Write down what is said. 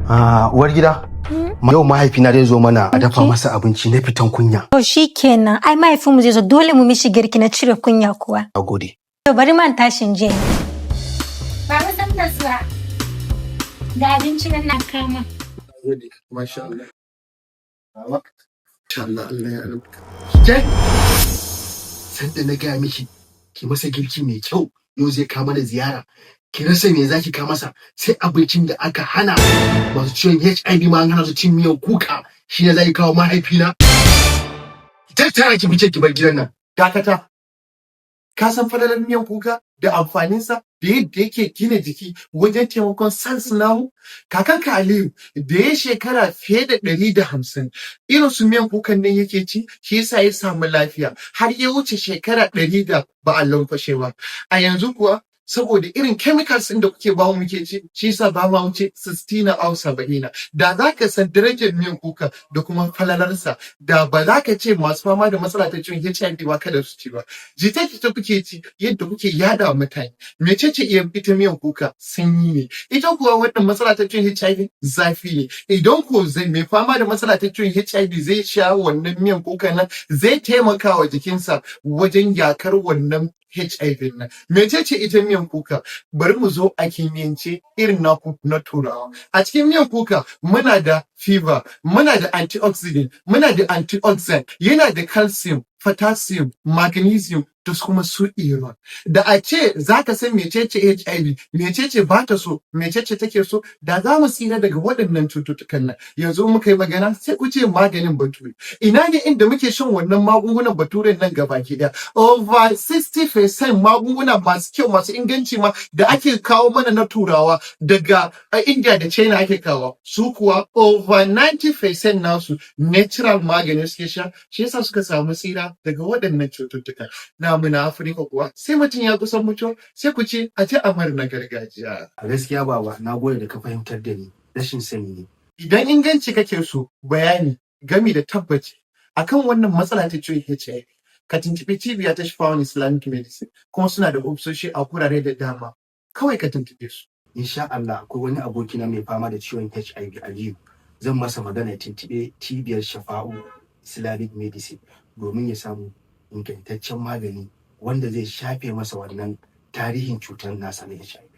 Ah, uwar gida. Yau mahaifina zai zo mana a dafa masa abinci na fitan kunya. To shi kenan, ai mahaifinmu zai zo, dole mu mishi girki na cire kunya kuwa. Na gode. To, bari man tashin je. Baba, san da zuwa. Da abinci nan na kama. Gode, masha Allah. Baba, masha Allah, Allah ya albarka. Ke? Sanda na gaya miki ki masa girki mai kyau, yau zai kawo mana ziyara. Ki rasa me zaki kawo masa sai abincin da aka hana masu ciwon HIV ma, an hana su cin miyan kuka, shi ne zaki kawo mahaifina? Ki tattara ki fice ki bar gidan nan. Dakata. Ka san falalar miyan kuka da amfaninsa da yadda yake gina jiki wajen taimakon cells namu? Kakanka Aliyu da ya shekara fiye da 150, irin su miyan kukan nan yake ci, shi yasa ya samu lafiya har ya wuce shekara 100 da ba a lankwashe ba. A yanzu kuwa, saboda irin chemicals ɗin da kuke ba mu muke ci, shi yasa ba ma wuce 60 na au 70. Da za ka san darajar miyan kuka da kuma falalarsa, da ba za ka ce masu fama da matsala ta ciwon HIV ba kada su ci ba. Jita-jita kuke ci yadda kuke yada wa mutane. Mecece iya ita miyan kuka? Sanyi ne. Ita kuwa wannan matsala ta ciwon HIV zafi ne. Idan ko zai mai fama da matsala ta ciwon HIV zai sha wannan miyan kuka nan, zai taimaka wa jikinsa wajen yakar wannan HIV nan. Mecece ita miyan kuka? Bari mu zo a kimiyyance irin naku na Turawa. A cikin miyan kuka muna da fiber, muna da antioxidant, muna da antioxidant, yana da calcium, potassium, magnesium da kuma su iron. Da a ce za ka san mecece HIV, mecece ba ta so, mecece take so, da za mu tsira daga waɗannan cututtukan nan. Yanzu muka yi magana sai ku ce maganin Bature. Ina ne inda muke shan wannan magungunan Baturen nan gabaki ɗaya? Over 60% magunguna masu kyau, masu inganci ma da ake kawo mana na Turawa, daga India da China ake kawo. Su kuwa over 90% nasu natural magani suke sha, shi yasa suka samu tsira daga waɗannan cututtuka. Namu na Afirka kuwa, sai mutum ya kusan mutuwa sai ku ce a ce amar na gargajiya. A gaskiya baba, na gode da ka fahimtar da ni. Rashin sani ne. Idan inganci kake so, bayani gami da tabbaci akan wannan matsala ta ciwon HIV, ka tuntuɓi cibiya ta Shifawun Islamic Medicine, kuma suna da ofisoshi a gurare da dama. Kawai ka tuntuɓe su. Insha Allah, akwai wani abokina mai fama da ciwon HIV, Aliyu. Zan masa magana ya tuntuɓe cibiyar Shafa'u Islamic Medicine domin ya samu ingantaccen magani wanda zai shafe masa wannan tarihin cutar nasa na HIV.